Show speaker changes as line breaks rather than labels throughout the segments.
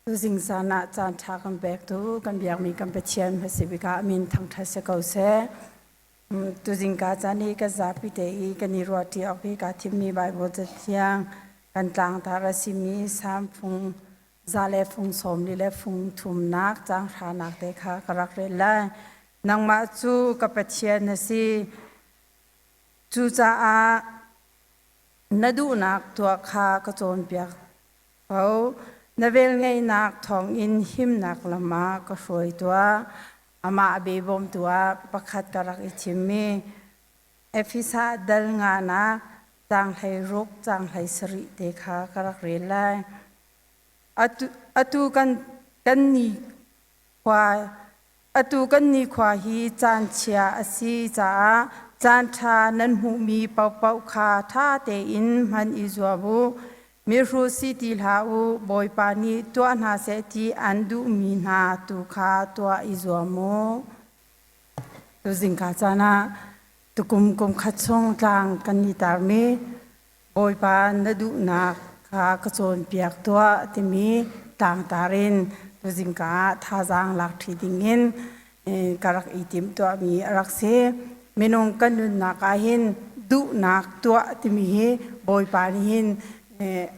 Tuzing zan ah caan ṭha kan pektu kan biakmi kan Pathian hmasabik ah min thangṭhat si ko seh. Tuzing ka caan hi kan zapi te i kan i ruahṭi awk hi kaa thimmi Baibal cathiang kan tlangtar a simi Salm fung za le fung sawm li le fung thumnak caang hranak te kha ka rak rel lai. Nangmah cu ka Pathian na si. Cucaah na duhnak tuah kha ka cawnpiak ko. Na velngeihnak thawngin himnak lam ah ka hruai tuah. Amah a bawmtu ah pakhat ka rak i thimmi Efesa dal nganak caang 16 caang 17 te kha ka rak rel lai. Atu kan ni khua Atu kan nikhua hi caan chia a si caah caanṭha nan hmuhmi paohpaoh kha ṭha tein hman i zuam u. Mihrut si ti hlah u, Bawipa nih tuah hna seh ti an duhmi hna tu kha tuah i zuam u. Tuzingka caan ah tukum kum khat chung tlang kan i tarmi Bawipa na duhnak kha ka cawnpiak tuah timi tlangtar in tuzingka ah thazaang lak ṭhi dingin ka rak i timhtuahmi a rak si. Minung kan nunnak ah hin duhnak tuah timi hi Bawipa nih hin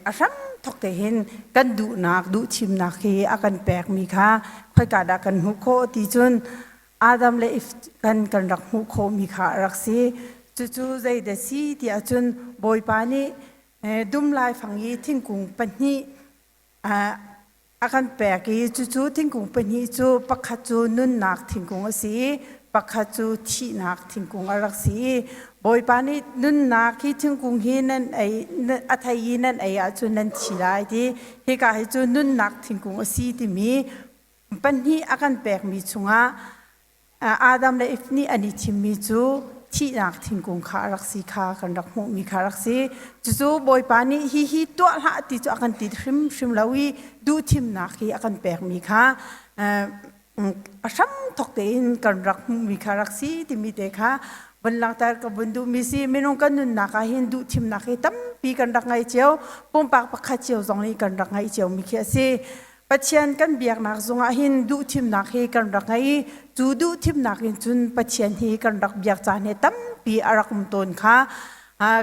a hram thok te hin kan duhnak duhthimnak hi a kan pekmi kha khoika dah kan hmuh khawh ti cun Adam le Eve kan rak hmuh khawhmi kha a rak si. Cucu zeidah si ti ahcun Bawipa nih dum laifang i thingkung pahnih a kan pek i cucu thingkung pahnih cu pakhat cu nunnak thingkung a si i pakhat cu thihnak thingkung a rak si i Bawipa nih nunnak hi thingkung hi nan ei a thei i nan ei ahcun nan thi lai ti hika hi cu nunnak thingkung a si timi pahnih a kan pekmi chungah Adam le Eve nih an i thimmi cu thihnak thingkung kha a rak si kha kan rak hmuhmi kha a rak si. Cucu Bawipa nih hi hi tuah hlah ti cu a kan ti hrimhrim lo i duhthimnak hi a kan pekmi kha a hram thok tein kan rak hmuhmi kha rak si timi te kha vun langhter ka vun duhmi si. Minung kan nunnak ah hin duhthimnak hi tampi kan rak ngei cio. Pumpak pakhat cio zong nih kan rak ngeih ciomi khi a si. Pathian kan biaknak zungah hin duhthimnak hi kan rak ngei i cu duhthimnak in cun Pathian hi kan rak biak caan hi tampi a rak um tawn kha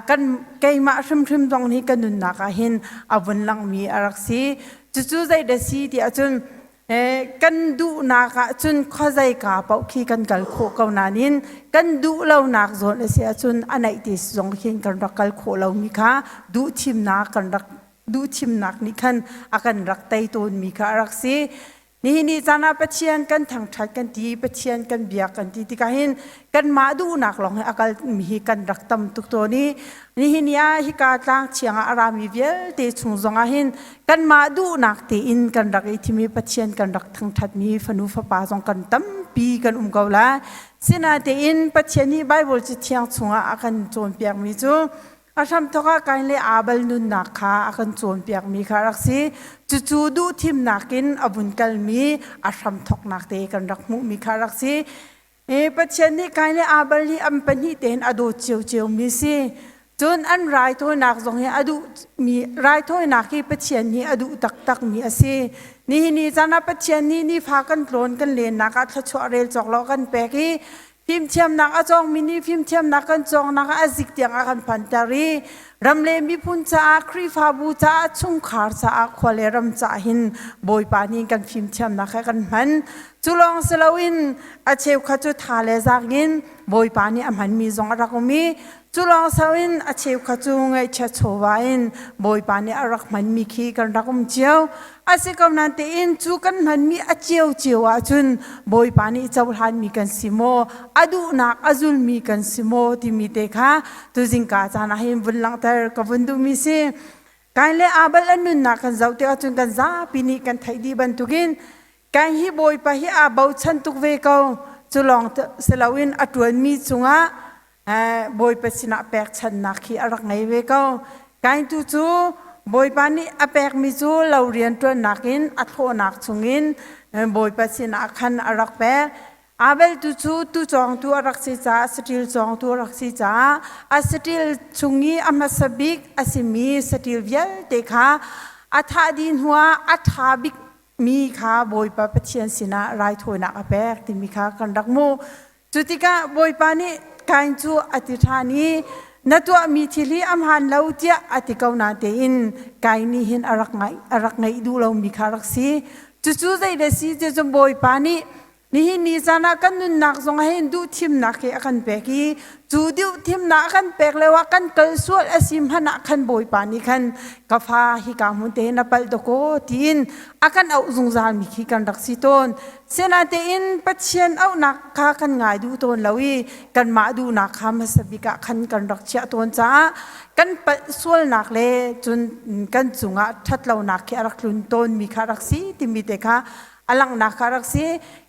kan keimah hrimhrim zong nih kan nunnak ah hin a vun langmi a rak si. Cucu zeidah si ti ahcun kan duhnak ah cun khuazeika paoh khi kan kal khawh ko nain kan duh lonak zawn a si ahcun a naih te zong khin kan rak kal khawh lomi kha duhthimnak kan rak duhthimnak nih khan a kan rak tei tawnmi kha a rak si. Nihin ni caan ah Pathian kan thangṭhat kan ti, Pathian kan biak kan ti tikah hin kanmah duhnak lawng hi a kalmi hi kan rak tam tuk tawn i nihin ni ah hika tlang thiang ah a rami vialte chung zong ah hin kanmah duhnak tein kan rak i thim i Pathian kan rak thangṭhatmi fanu fapa zong kan tampi kan um ko lai. Sinain Pathian nih Baibal Cathiang chungah a kan cawnpiakmi cu A hramthawk ah Kain le Abel nunnak kha a kan cawnpiakmi kha a rak si. Cucu duhthimnak in a vun kalmi a hramthawknak te kan rak hmuhmi kha a rak si. Pathian nih Kain le Abel hi an pahnih tein a dawt ciocio mi si. Cun an raithawinak zong hi a duhmi raithawinak hi Pathian nih a duh taktakmi a si. Nihin ni caan ah Pathian nih nifa kan tlawn kan lennak ah thluachuah rel cawk lo kan pek i Fimthiamnak a cawngmi nih fimthiamnak kan cawngnak ah a zik tiang a kan phanter i ram le miphun caah Khrihfabu caah chungkhar caah khua le ram caah hin Bawipa nih kan fimthiamnak he kan hman. Cu lawng si loin a cheukhat cu tha le zaang in Bawipa nih a hmanmi zong a rak um i cu lawng si loin a cheukhat cu ngaihchiat chawva in Bawipa nih a rak hmanmi khi kan rak um cio. A si ko nain tein cu kan hmanmi a ciocio ahcun Bawipa nih cohlanmi kan si maw, a duhnak a zulmi kan si maw timi te kha tuzingka caan ah hin vun langhter ka vun duhmi si. Kain le Abel an nunnak kan zoh tik ahcun kan zapi nih kan theih dih bantukin Kain hi Bawipa hi aa bochan tuk ve ko. Cu lawng si loin a ṭuanmi cungah Bawipa sinah pekchanhnak hi a rak ngei ve ko. Kain tu cu Bawipa nih a pekmi cu lo rianṭuannak in a thlawhnak chungin Bawipa sinah khan a rak pek. Abel tu cu tucawngtu a rak si caah saṭil cawngtu a rak si caah a saṭil chung i a hmasa bik a simi saṭil vialte kha a thah dih hnuah a ṭha bik. mi kha Bawipa Pathian sinah raithawinak a pek timi kha kan rak hmuh. Cu tikah Bawipa nih Kain cu a ti ṭhan i na tuahmi thil hi a hmaan lo tiah a ti ko natein Kain nih hin a rak ngaih a rak ngaih duh lomi kha a rak si. Cucu zeidah si ti cu Bawipa nih Nihin ni caan ah kan nunnak zong ah hin duhthimnak hi a kan pek i cu duhthimnak a kan pek lio ah kan kal sual a si hmanh ah khan Bawipa nih khan ka fa hika hmun te na palh dakaw tiin a kan auh zungzal mi khi kan rak si tawn. Sinatein Pathian auhnak kha kan ngai duh tawn lo i kanmah duhnak kha hmasa bik ah khan kan rak chiah tawn caah kan palh sualnak le cun kan cungah ṭhatlonak khi a rak tlun tawn mi kha rak si timi te kha a langhnak kha rak si.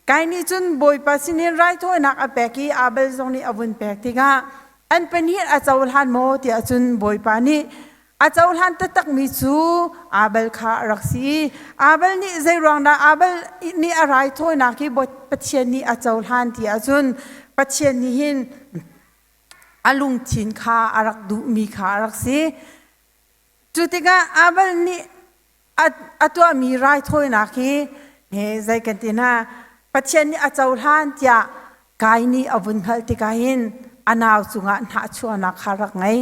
Kain nih cun Bawipa sinin raithawinak a pek i Abel zong nih a vun pek tikah an pahnih a cohlan maw tiah cun Bawipa nih a cohlan taktakmi cu Abel kha a rak si. Abel nih zeiruang dah Abel nih a raithawinak hi Pathian nih a cohlan ti ahcun Pathian nih hin a lungthin kha a rak duhmi kha a rak si. Cu tikah Abel nih a tuahmi raithawinak hi zei kan ti hna Pathian nih a cohlan tiah Kai nih a vun hngalh tikah hin a nau cungah hnahchuahnak kha rak ngei.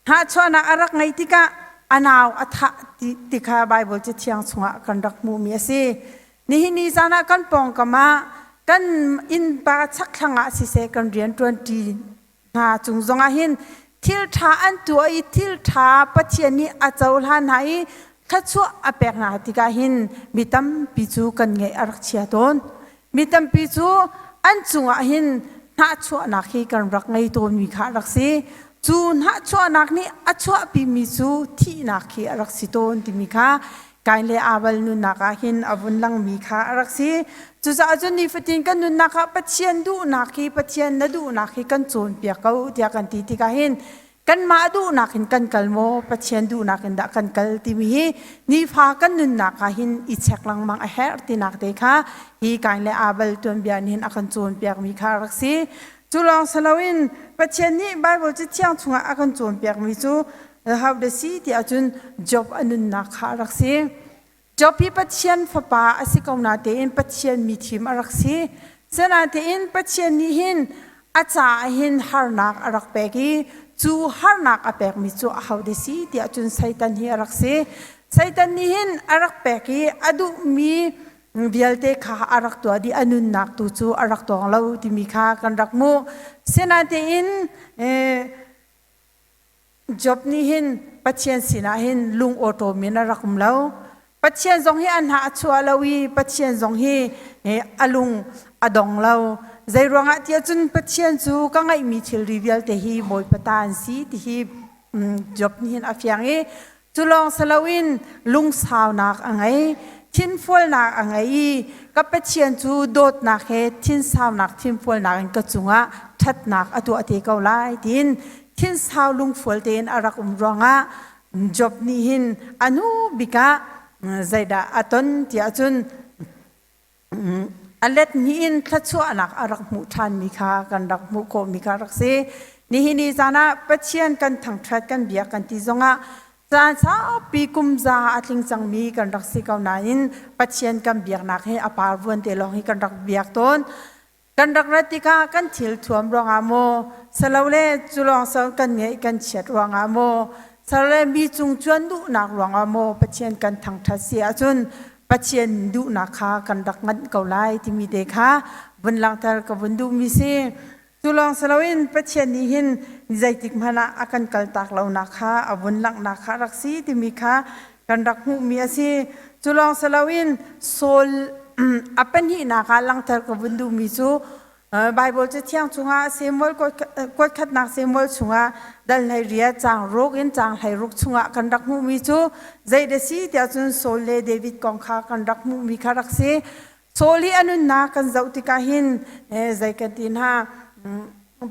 Hnahchuahnak a rak ngei tikah a nau a thah ti kha Baibal Cathiang chungah kan rak hmuhmi a si. Nihin ni caan ah kan pawngkam ah kan innpa chakthlang ah siseh kan rianṭuanṭi hna cung zongah hin thil ṭha an tuah i thil ṭha Pathian nih a cohlan hna i thluachuah a pek hna tikah hin mi tampi cu kan ngeih a rak chia tawn. Mi tampi cu an cungah hin hnahchuahnak hi kan rak ngei tawnmi kha a rak si. Cu hnahchuahnak nih a chuahpimi cu thihnak khi a rak si tawn timi kha Kain le Abel nunnak ah hin a vun langmi kha a rak si. Cucaah cun nifatin kan nunnak ah Pathian duhnak hi Pathian na duhnak hi kan cawnpiak ko tiah kan ti tikah hin kanmah duhnak in kan kal maw Pathian duhnak in dah kan kal timi hi nifa kan nunnak ah hin i check lengmang a herh tinak te kha hi Kain le Abel tuanbia nih hin a kan cawnpiakmi kha a rak si. Cu lawng si loin Pathian nih Baibal Cathiang chungah a kan cawnpiakmi cu How da si ti ahcun Job a nunnak kha a rak si. Job hi Pathian fapa a si ko natein Pathian mithim a rak si. Sinatein Pathian nih hin a caah hin harnak a rak pek i cu harnak a pekmi cu aho da si ti ahcun Satan hi a rak si. Satan nih hin a rak pek i a duhmi vialte kha a rak tuah dih a nunnak tu cu a rak tawng lo timi kha kan rak hmuh. Sinatein Job nih hin Pathian sinah hin lung awṭawm in a rak um lo. Pathian zong hi a hna a chuah lo i Pathian zong hi a lung a dong lo. Zei ruangah tiah cun Pathian cu ka ngeihmi thilri vialte hi Bawipa ta an si ti hi Job nih hin a fiang i Cu lawng si loin lungsaunak a ngei, thinfualnak a ngei i ka Pathian cu dawtnak he thinsaunak thinfualnak in ka cungah ṭhatnak a tuah te ko lai tiin thinsau lungfual tein a rak um ruangah Job nih hin a hnu bik ah zeidah a ton tiah cun A let hnih in thluachuahnak a rak hmuh ṭhanmi kha kan rak hmuh khawhmi kha rak si. Nihin ni caan ah Pathian kan thangṭhat kan biak kan ti zongah caan saupi kum za a tling cangmi kan rak si ko nain Pathian kan biaknak hi a parvuan te lawng hi kan rak biak tawn. Kan rak rat tikah kan thil thuam ruangah maw, salole cu lawng so kan ngeih kan chiat ruangah maw, salole mi cung cuan duhnak ruangah maw Pathian kan thangṭhat si ahcun Pathian duhnak kha kan rak nganh ko lai timi te kha vun langhter ka vun duhmi si. Cu lawng si loin Pathian nih hin zeitik hmanh ah a kan kaltak lonak kha a vun langhnak kha a rak si timi kha kan rak hmuhmi a si. Cu lawng si loin Saul a pahnihnak ah langhter ka vun duhmi cu Baibal Cathiang chungah Samuel kuatkhatnak Samuel chungah dal hlei riat caang ruk in caang hlei ruk chungah kan rak hmuhmi cu zei dah si tiah cun Saul le David kong kha kan rak hmuhmi kha rak si. Saul i a nunnak kan zoh tikah hin zei kan ti hna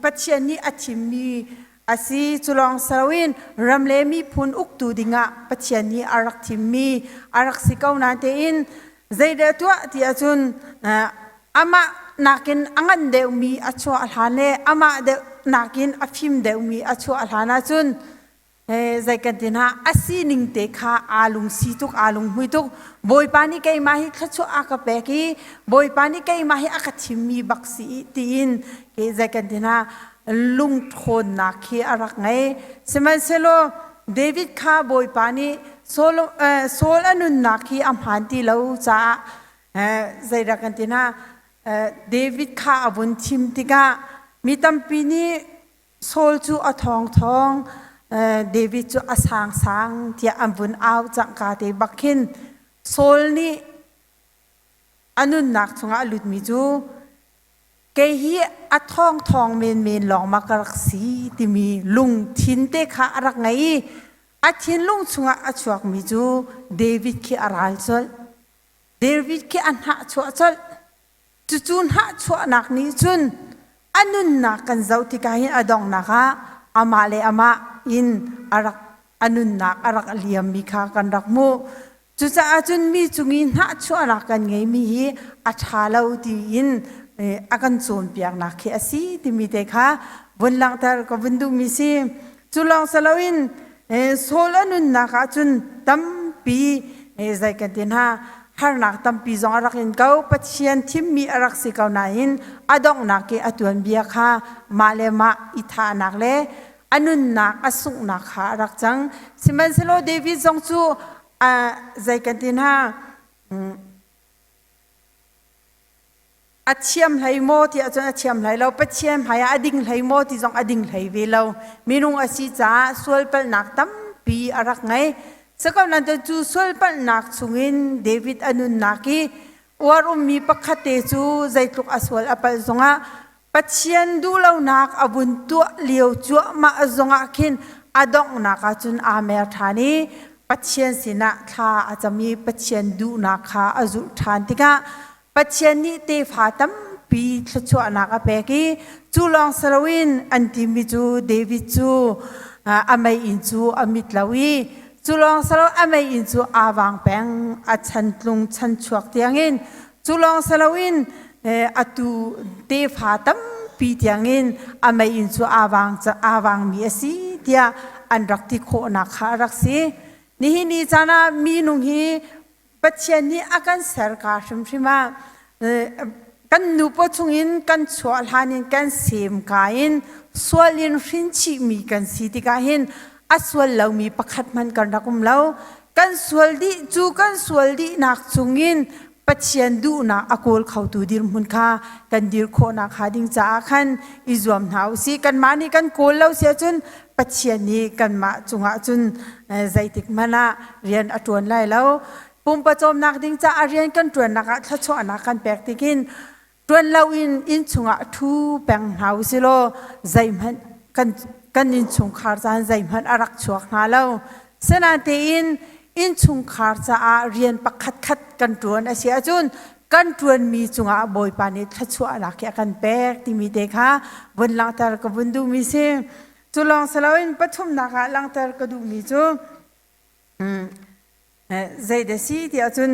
Pathian nih a thimmi a si cu lawng si loin ram le miphun uktu dingah Pathian nih a rak thimmi a rak si ko natein zeidah tuah ti ahcun amah nakin a ngan deuhmi a chuah hlan le amah deuh nakin a fim deuhmi a chuah hlan ahcun. Zei kan ti hna, a sining te kha aa lungsi tuk, aa lunghmui tuk. Bawipa nih keimah hi thluachuah a ka pek i Bawipa nih keimah hi a ka thimmi bak si tiin ke zei kan ti hna, lungṭhawnnak khi a rak ngei. Sihmanhsehlaw David kha Bawipa nih Saul, Saul a nunnak hi a hmaan ti lo caah zeidah kan ti hna, David kha a vun thim tikah mi tampi nih Saul cu a thawngthawng, David cu a sangsang tiah an vun au cangka te bak khin Saul nih a nunnak chungah a lutmi cu kei hi a thawngthawng menmen lawng ma ka rak si timi lungthin te kha a rak ngei i a thinlung chungah a chuakmi cu David khi a ral colh. David khi a hnahchuah colh. Cucu hnahchuahnak nih cun a nunnak kan zoh tikah hin a donghnak ah amah le amah in a rak a nunnak a rak liammi kha kan rak hmuh. Cucaah cun mi cung i hnahchuahnak kan ngeimi hi a ṭha lo tiin a kan cawnpiaknak khi a si timi te kha vun langhter ka vun duhmi si. Cu lawng si loin Saul a nunnak ah cun tampi zei kan ti hna, harnak tampi zong a rak in ko. Pathian thimmi a rak si ko nain a donghnak i a tuanbia kha mah le mah i thahnak le a nunnak a sunghnak kha a rak cang. Sihmanhsehlaw David zong cu zei kan ti hna, a thiam hlei maw ti ahcun a thiam hlei lo. Pathian hmai ah a ding hlei maw ti zong a ding hlei ve lo. Minung a si caah sualpalhnak tampi a rak ngei. Sikonain cu sualpalhnak chungin David a nunnak i uar ummi pakhat te cu zeitluk a sual a palh zongah Pathian duhlonak a vun tuah lio cuahmah zongah khin a donghnak ah cun aa mer ṭhan i Pathian sinah thla a cam i Pathian duhnak kha a zulh ṭhan tikah Pathian nih tefa tampi thluachuahnak a pek i cu lawng si loin an timi cu David cu a meiinn cu a mit lo i cu lawng si lo a meiinn cu aa vang peng, a chantlung chanchuak tiangin. Cu lawng si loin atu tefa tampi tiangin a meiinn cu aa vang aa vangmi a si tiah an rak ti khawhnak kha a rak si. Nihin ni caan ah minung hi Pathian nih a kan serka hrimhrim ah kan nupaw chungin kan chuah hlan in kan semka in sual in hrin chihmi kan si tikah hin a sual lomi pakhat hmanh kan rak um lo. Kan sual dih cu kan sual dihnak chungin Pathian duhnak a kawl khotu dirhmun kha kan dir khawhnak hnga ding caah khan i zuam hna u sih. Kanmah nih kan kawl lo si ahcun Pathian nih kanmah cungah cun zeitik hmanh ah rian a ṭuan lai lo. Pumpa cawmnak ding caah rian kan ṭuannak ah thluachuahnak kan pek tikin ṭuan loin inn chungah ṭhu peng hna u si law zeihmanh kan kan innchungkhar caan zeihmanh a rak chuak hnga lo. Sinain innchungkhar caah rian pakhatkhat kan ṭuan a si ahcun kan ṭuanmi cungah Bawipa nih thluachuahnak hi a kan pek timi te kha vun langhter ka vun duhmi si. Cu lawng si loin pathumnak ah langhter ka duhmi cu zei si ti ahcun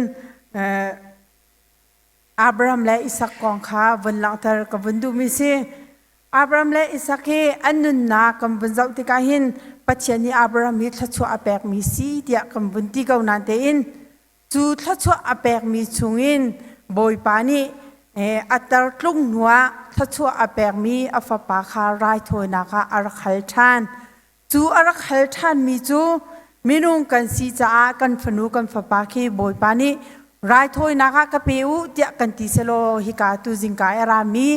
Abraham le Isak kong kha vun langhter ka vun duhmi si. Abraham le Isak hi an nunnak kan vun zoh tikah hin Pathian nih Abraham hi thluachuah a pekmi si tiah kan vun ti ko nain tein cu thluachuah a pekmi chungin Bawipa nih a tartlung hnuah thluachuah a pekmi a fapa kha raithawinak ah a rak hal ṭhan. Cu a rak hal ṭhanmi cu minung kan si caah kan fanu kan fapa khi Bawipa nih raithawinak ah ka pe u tiah kan ti selaw hika tu zingka i a rami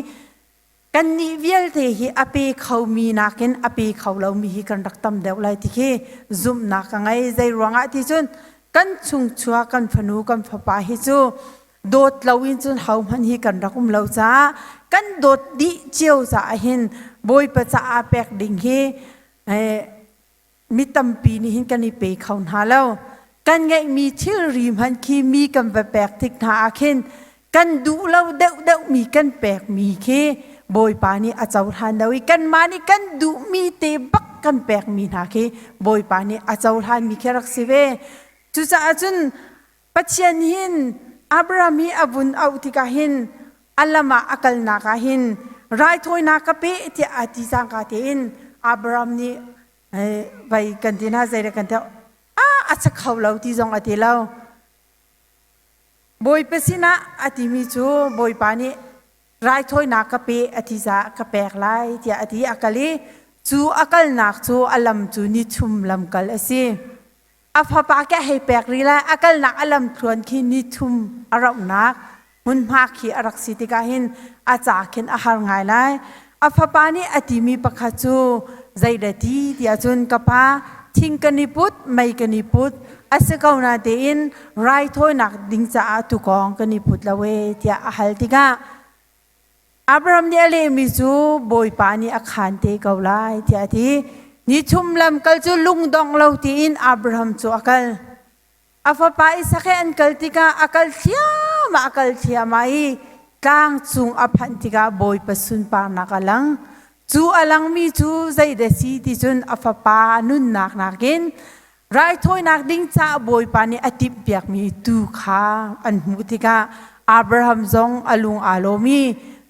kannih vialte hi a pe khomi nakin a pe kho lomi hi kan rak tam deuh lai ti khi zumhnak ka ngei. Zei ruangah ti cun kan chungchuak kan fanu kan fapa hi cu dawt loin cun hohmanh hi kan rak um lo caah kan dawt dih cio caah hin Bawipa caah pek ding hi mi tampi nih hin kan i pe kho hna lo. Kan ngeihmi thilri hmanh khi mi kan va pek tik hna ah khin kan duh lo deuhdeuh mi kan pekmi khi Bawipa nih a cohlan lo i kanmah nih kan duhmi te bak kan pekmi hna khi Bawipa nih a cohlanmi khi rak si ve. Cucaah cun Pathian hin Abraham hi a vun auh tikah hin a lam ah a kalnak ah hin raithawinak ka pe tiah a ti cangka tein Abraham nih. Vai kan ti hna zei kan ti a chak kho lo ti zong a ti lo. Bawipa sinah a timi cu Bawipa nih raithawinak ka pe a ti caah ka pek lai tiah a ti. A kal i cu a kalnak cu a lam cu ni thum lamkal a si. A fapa ke hei pek rih lai, a kalnak a lam thluan khi ni thum a rauhnak hmunhma khi a rak si tikah hin a ca khin a har ngai lai. A fapa nih a timi pakhat cu zeidah ti tiah cun, ka pa, thing kan i put, mei kan i put, a si ko na tein raithawinak ding caah tukawng kan i put lo e tiah a hal tikah Abraham nih a lehmi cu Bawipa nih a khaan te ko lai tiah a ti. Ni thum lamkal cu lungdong lo tiin Abraham cu a kal. A fapa Isak he an kal tikah a kal thliahmah a kal thliahmah i tlang cung a phanh tikah Bawipa sunparnak a lang. Cu a langmi cu zeidah si ti cun a fapa nunnak nakin raithawinak ding caah Bawipa nih a timhpiakmi tuu kha an hmuh tikah Abraham zong a lung aa lawm i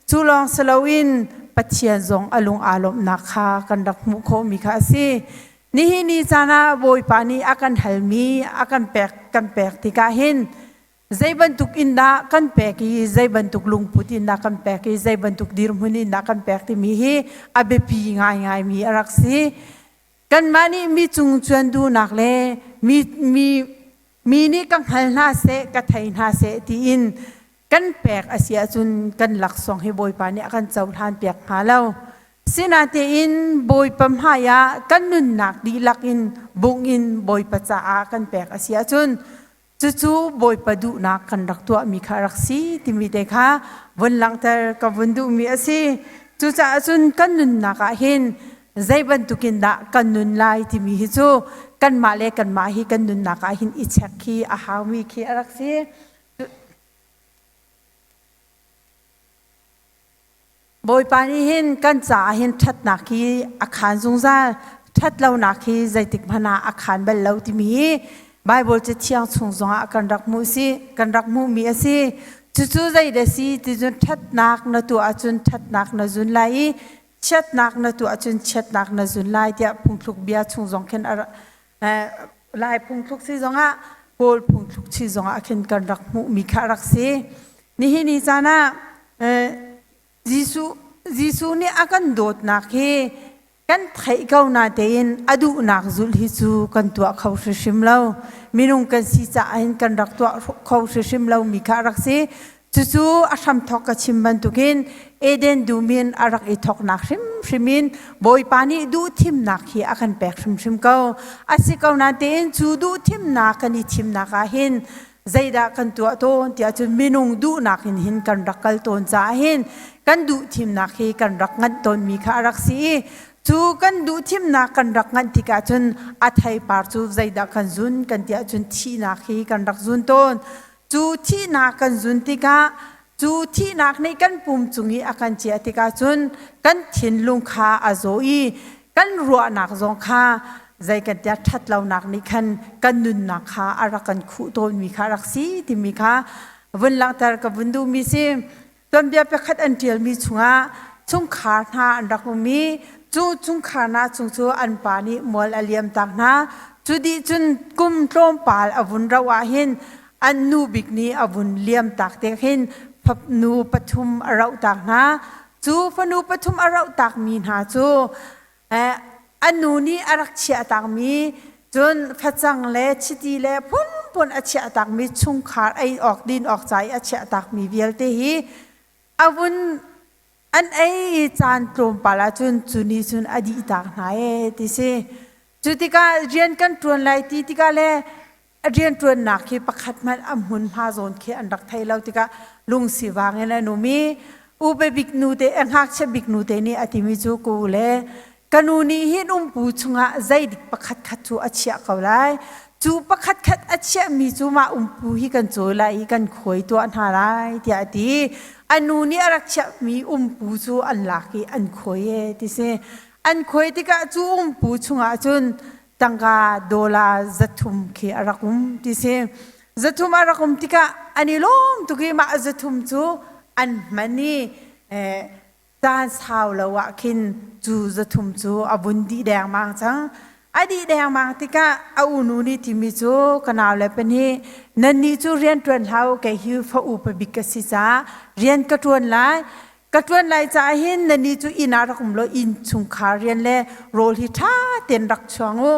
cu lawng si loin Pathian zong a lung aa lawmhnak kha kan rak hmuh khawhmi kha a si. Nihin ni caan ah Bawipa nih a kan halmi a kan pek kan pek tikah hin zei bantuk in dah kan pek i zei bantuk lungput in dah kan pek i zei bantuk dirhmun in dah kan pek timi hi a biapi ngaingaimi a rak si. Kanmah nih mi cung cuan duhnak le mi mi mi nih ka hngal hna seh ka thei hna seh tiin kan pek a si ahcun kan laksawng hi Bawipa nih a kan cohlan piak hnga lo. Sinatein Bawipa hmai ah kan nunnak dihlak in bungh in Bawipa caah kan pek a si ahcun cucu Bawipa duhnak kan rak tuahmi kha a rak si timi te kha vun langhter ka vun duhmi a si. Cucaah cun kan nunnak ah hin zei bantukin dah kan nun lai timi hi cu kanmah le kanmah hi kan nunnak ah hin i check khi a haumi khi a rak si. Bawipa nih hin kan caah hin ṭhatnak hi a khaan zungzal, ṭhatlonak hi zeitik hmanh ah a khaan bal lo timi hi Baibal Cathiang chung zongah kan rak hmuh si, kan rak hmuhmi a si. Cucu zeidah si ti cun ṭhatnak na tuah ahcun ṭhatnak na zun lai i chiatnak na tuah ahcun chiatnak na zun lai tiah phungthluk bia chung zong khin a Lai phungthluk si zongah Kawl phungthluk si zongah khin kan rak hmuhmi kha a rak si. Nihin ni caan ah Jesuh Jesuh nih a kan dawtnak hi kan theih ko na tein a duhnak zulh hi cu kan tuah kho hrimhrim lo. Minung kan si caah hin kan rak tuah kho hrimhrim lo mi kha a rak si. Cucu a hramthawk ka chim bantukin Eden dum in a rak i thawknak hrimhrim in Bawipa nih duhthimnak hi a kan pek hrimhrim ko. A si ko nain cu duhthimnak kan i thimnak ah hin zeidah kan tuah tawn tiah cun minung duhnak in hin kan rak kal tawn caah hin kan duhthimnak hi kan rak nganh tawnmi kha a rak si i cu kan duhthimnak kan rak nganh tikah cun a theipar cu zeidah kan zun kan tiah cun thihnak hi kan rak zun tawn. Cu thihnak kan zun tikah cu thihnak nih kan pum cung i a kan ciah tikah cun kan thinlung kha a zaw i kan ruahnak zong kha zei kan tiah ṭhatlonak nih khan kan nunnak kha a rak kan khuh tawnmi kha a rak si timi kha vun langhter ka vun duhmi si. Tuanbia pakhat an ṭialmi chungah chungkhar hna an rak um i cu chungkhar hna chung cu an pa nih mual a liam tak hna. Cu dih cun kum tlawmpal a vun rauh ah hin an nu bik nih a vun liam tak te khin fanu pathum a rauh tak hna. Cu fanu pathum a rauh takmi hna cu an nu nih a rak chiah takmi cun facang le chiti le phunphun a chiah takmi chungkhar ei awk din awk ca i a chiah takmi vialte hi a vun an ei i caan tlawmpal ahcun cu nih cun a dih tak hna ee ti si. Cu tikah rian kan ṭuan lai ti tikah le a rianṭuannak khi pakhat hmanh a hmunhma zawn khi an rak thei lo tikah lungsivang in an um i ube bik nu te ngakchia bik nu te nih a timi cu ku le ka nu nih hin umpu chungah zeidik pakhat khat cu a chiah ko lai, cu pakhat khat a chiahmi cu mah umpu hi kan cawi lai i kan khuai tuah hna lai tiah a ti. A nu nih a rak chiahmi umpu cu an lak i an khuai e ti si. An khuai tikah cu umpu chungah cun tangka dollar 300 khi a rak um ti si. 300 a rak um tikah an i lawm tuk i mah 300 cu an hman i caan sau lo ah khin cu 300 cu a vun dih dengmang cang. A dih dengmang tikah a unu nih timi cu ka nau le pahnih nannih cu rian ṭuan hlah u kei hi fa upa bik ka si caah rian ka ṭuan lai. Ka ṭuan lai caah hin nannih cu inn ah rak um law inn chungkhar rian le rawl hi ṭha tein rak chuang u.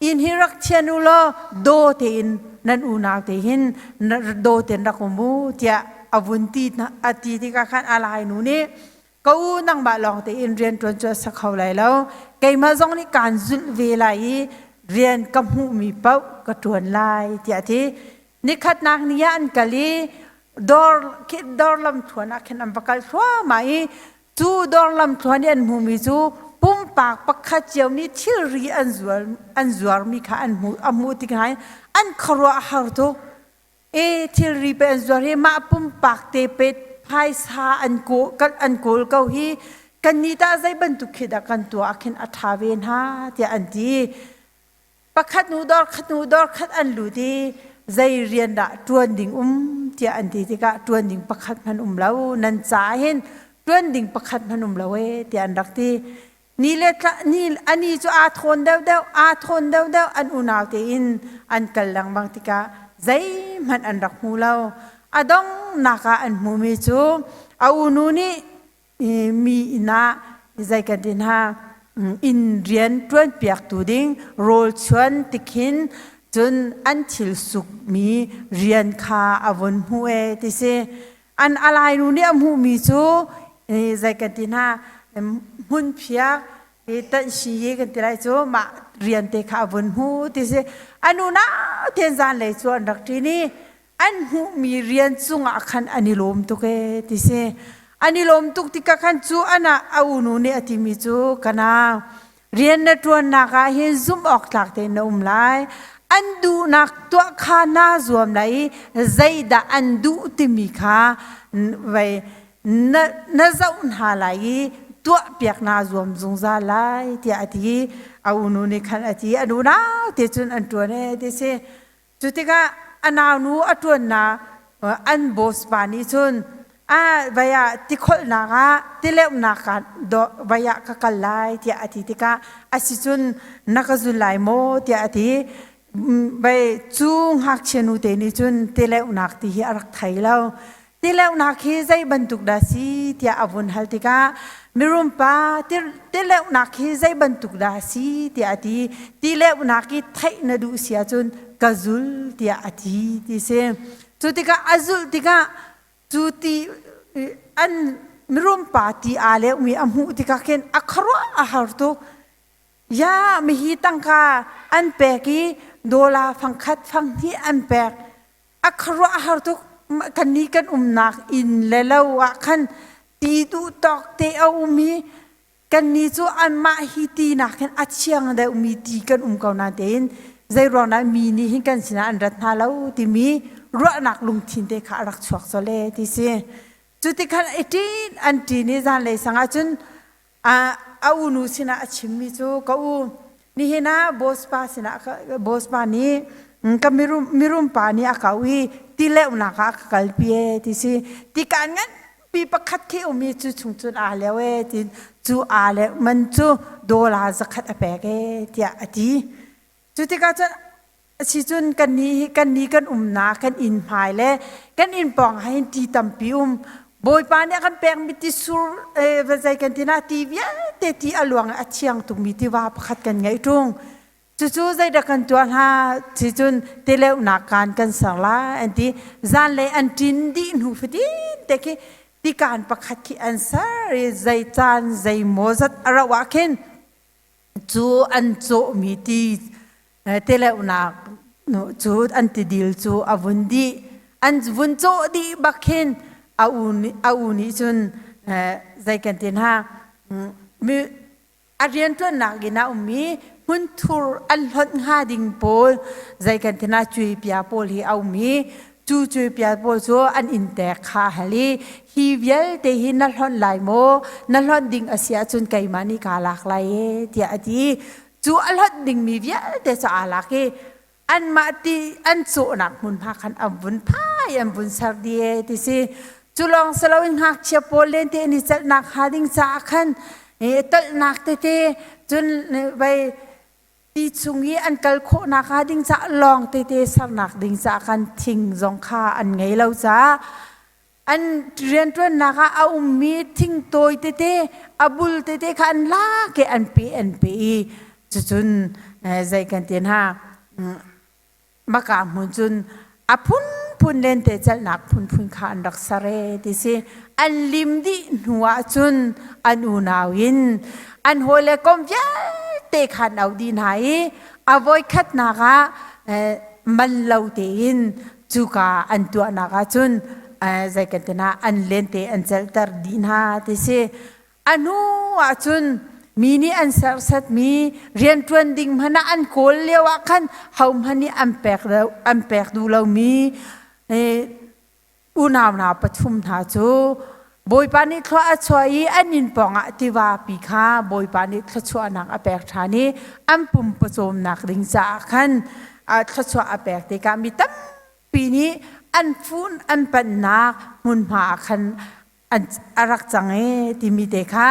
Inn hi rak thian u law daw tein nan unau te hin daw tein rak um u tiah a vun ti a ti tikah khan a lai nu nih ka u nangmah lawng tein rian ṭuan cu a si kho lai lo keimah zong nih kaan zulh ve lai i rian ka hmuhmi paoh ka ṭuan lai tiah a ti nikhatnak ni ah an kal i dawr dawr lamthluan ah khin an va kal thluahmah i cu dawr lamthluan i an hmuhmi cu pumpak pakhat cio nih thilri an zual an zuarmi kha an hmuh a hmuh tik hna an khuaruah a har tuk E thilri pe an zuar hi mah pumpak te pe phaisa an kawl an kawl ko hi kannih tah zei bantuk khi dah kan tuah ah khin a ṭha ve hna tiah an ti. Pakhat hnu dawr khat hnu dawr khat an lut i zei rian dah ṭuan ding um tiah an ti tikah ṭuan ding pakhat hmanh um lo nan caah hin ṭuan ding pakhat hmanh um lo ee tiah an rak ti. Ni le tla, ni, ani cu aa thawn deuhdeuh, aa thawn deuhdeuh an unau tein an kal lengmang tikah zeihmanh an rak hmu lo. A donghnak ah an hmumi cu a unu nih mi inn ah zei kan ti hna inn rian ṭuanpiaktu ding rawl chuan tikhin cun an thil sukmi rian kha a vun hmuh ee ti si. An alainu nih a hmuhmi cu zei kan ti hna hmunphiak tanhsi hi kan ti lai cu mah rian te kha a vun hmu ti si. Anu nau tein zanlei cu an rak ṭin i an hmuhmi rian cungah khan an i lawm tuk ee ti si. An i lawm tuk tikah khan cu ana a unu nih a timi cu ka nau Rian na ṭuannak ah hin zumh awk tlak tein na um lai. An duhnak tuah kha naa zuam lai i zeidah an duh timi kha vei na, na zoh hna lai i tuahpiak naa zuam zungzal lai tiah a ti. A unu nih khan a ti. An unau te cun an ṭuan ee ti si. Cu tikah a naunu a ṭuannak an boss pa nih cun a vai ah tikholhnak ah tileuhnak ah vai ah ka kal lai tiah a ti tikah a si cun na ka zul lai maw tiah a ti. Vai cu ngakchia nu te nih cun tileuhnak ti hi a rak thei lo. Tileuhnak hi zei bantuk dah si tiah a vun hal tikah mirum pa tileuhnak hi zei bantuk dah si tiah a ti. Tileuhnak i theih na duh si ahcun ka zul tiah a ti ti si. Cu tikah a zulh tikah cu ti an mirum pa ti aa leuhmi a hmuh tikah khin a khuaruah a har tuk. Ya mihi tangka an pek i dollar fangkhat fanghnih an pek. A khuaruahhar tuk kannih kan umnak inn le lo ah khan ti duh tawk te a um i kannih cu anmah hi ti nakin a thiang deuhmi ti kan um ko nain zei ruang dah mi nih hin kan sinah an rat hna lo timi ruahnak lungthin te kha a rak chuak colh ee ti si. Cu tikhan i ṭin an ṭin i zanlei sang ah cun a unu sinah a chimmi cu ka u nihin ah boss pa sinah boss pa nih ka mirum mirum pa nih a kau i tileuhnak ah a ka kalpi e ti si tikaan nganpi pakhat khi um i cu chung cun aa leo e tin cu aa leuh man cu dollar zakhat a pek e tiah a ti cu tikah cun Asicun kannih hi kannih kan umnak kan inn hmai le kan inn pawng ah hin ti tampi um. Bawipa nih a kan pekmi tisur eh, zei kan ti na ti vialte ti a luang i a thiang tukmi tiva pakhat kan ngeih ṭung. Cucu zeidah kan tuah hna sicun tileuhnak kaan kan ser lai an ti. Zanlei an ṭin dih hnu fatin te khi tikaan pakhat khi an ser i zei caan zei maw zat a rauh ah khin cu an cawhmi ti tileuhnak cu an tidil cu a vun dih an vun cawh dih bak khin a u a u nih cun zei kan ti hna a rianṭuannak in a ummi hmunthur an hlonh hnga ding pawl zei kan ti hna cuipia pawl hi a um i cu cuipia pawl cu an inn tek kha a hal i hi vialte hi na hlonh lai maw na hlonh ding a si ahcun keimah nih kaa lak lai e tiah a ti cu a hlonh dingmi vialte cu aa lak i anmah ti an cawhnak hmunhma khan an vun phai an vun ser dih e ti si cu lawng si loin ngakchia pawl lente an i celhnak hnga ding caah khan tolhnak tete cun vei. Ti chung i an kal khawhnak hnga ding caah lawng tete sernak ding caah khan thing zong kha an ngei lo caah an rianṭuannak ah a ummi thing tawi tete a bul tete kha an lak i an pe an pe i cucun zei kan ti hna maka hmun cun a phunphun lente celhnak phunphun kha an rak ser e ti si. An lim dih hnu ah cun an unau in an hawile kom vialte kha an auh dih hna i a voikhatnak ah man lo tein cuka an tuahnak ah cun zei kan ti hna an lente an celhter dih hna ti si. A hnu ah cun mi nih an serhsatmi rianṭuan ding hmanh ah an kawl lio ah khan hohmanh nih an pek an pek duh lomi unau hna pathum hna cu Bawipa nih thlua a chuah i an inn pawngah tivapi kha Bawipa nih thluachuahnak a pek ṭhan i an pum pawcawmnak ding caah khan thluachuah a pek tikah mi tampi nih an fun an panhnak hmunhma ah khan a rak cang e timi te kha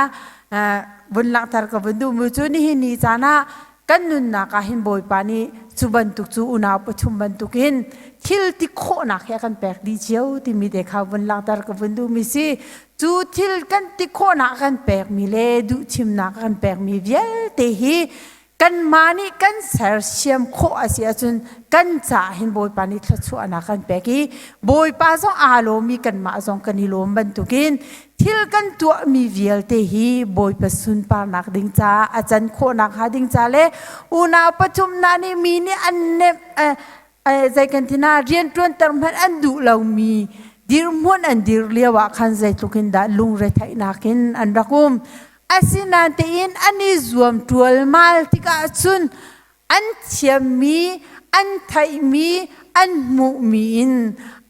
vun langhter ka vun duhmi cu nihin ni caan ah kan nunnak ah hin Bawipa nih cu bantuk cu unau pathum bantukin thil ti khawhnak he a kan pek dih cio timi te kha vun langhter ka vun duhmi si. Cu thil kan ti khawhnak kan pekmi le duhthimnak kan pekmi vialte hi kanmah nih kan sersiam khawh a si ahcun kan caah hin Bawipa nih thluachuahnak kan pek i Bawipa zong aa lawm i kanmah zong kan i lawm bantukin thil kan tuahmi vialte hi Bawipa sunparnak ding caah a can khawhnak hnga ding ca le unau pathum hna nih mi nih an nemh zei kan ti na rianṭuanter hmanh an duh lomi dirhmun an dir lio ah khan zeitluk in dah lungretheihnak in an rak um. Asinain tein an i zuam ṭualmal tikah cun an thiammi, an theihmi, an hmuhmi in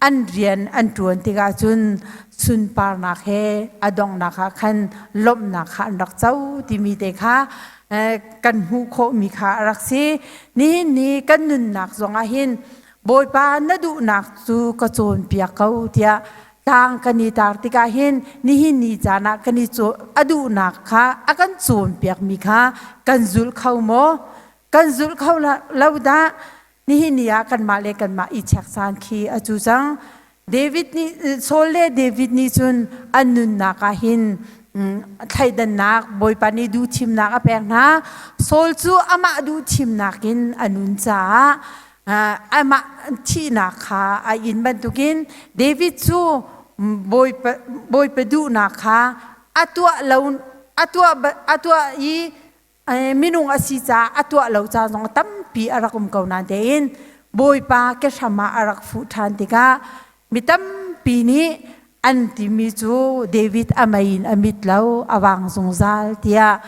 an rian an ṭuan tikah cun sunparnak he a donghnak ah khan lawmhnak kha an rak co timi te kha kan hmuh khawhmi kha a rak si. Nihin ni kan nunnak zongah hin Bawipa na duhnak cu ka cawnpiak ko tiah tlang kan i tar tikah hin nihin ni caan ah kan i a duhnak kha a kan cawnpiakmi kha kan zul kho maw? Kan zul kho lo dah. Nihin ni ah kanmah le kanmah i check caan khi a cu cang. David nih Saul le David nih cun an nunnak ah hin thleidannak Bawipa nih duhthimnak a pek hna. Saul cu amah duhthimnak in a nun caah amah thihnak kha a in bantukin David cu Bawipa Bawipa duhnak kha a tuah lo a tuah a tuah i minung a si caah a tuah lo ca zong tampi a rak um ko nain tein Bawipa kehram ah a rak fuh ṭhan tikah mi tampi nih an timi cu David a mei in a mit lo a vang zungzal tiah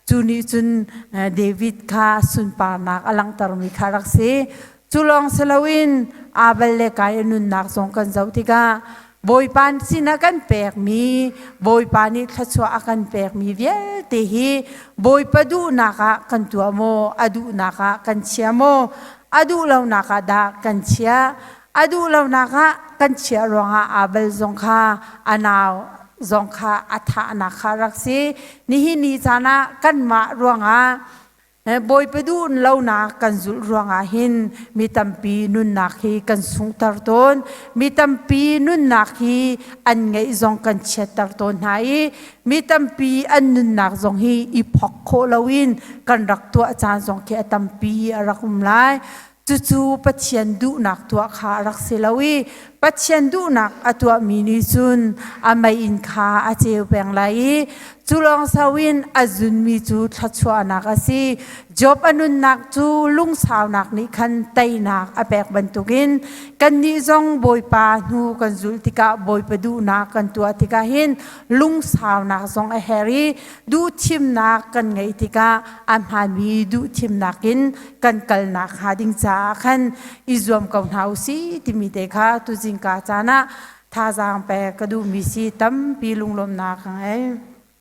cu nih cun David kha sunparnak a langhtermi kha rak si. Cu lawng si loin Abel le Kain nunnak zong kan zoh tikah Bawipa sinah kan pekmi, Bawipa nih thluachuah a kan pekmi vialte hi Bawipa duhnak ah kan tuah maw, a duhnak ah kan chia maw, a duh lonak ah dah kan chia? A duh lonak ah kan chiah ruangah Abel zong kha a nau zong kha a thahnak kha rak si. Nihin ni caan ah kanmah ruangah Bawipa duh lonak kan zulh ruangah hin mi tampi nunnak hi kan sunghter tawn. Mi tampi nunnak hi an ngeih zong kan chiatter tawn hna i mi tampi an nunnak zong hi i phok khawh loin kan rak tuah caan zong khi a tampi a rak um lai. Cucu Pathian duhnak tuah kha a rak si lo i Pathian duhnak a tuahmi nih cun a meiinn kha a ceu peng lai i cu lawng so in a zunmi cu thluachuahnak a si. Job a nunnak cu lungsaunak nih khan teinak a pek bantukin kannih zong Bawipa hnu kan zulh tikah Bawipa duhnak kan tuah tikah hin lungsaunak zong a herh i duhthimnak kan ngeih tikah a hmaanmi duhthimnak in kan kalnak hnga ding caah khan i zuam ko hna u si timi te kha tuzingka caan ah thazaang pek ka duhmi si tampi lunglawmhnak ka ngei.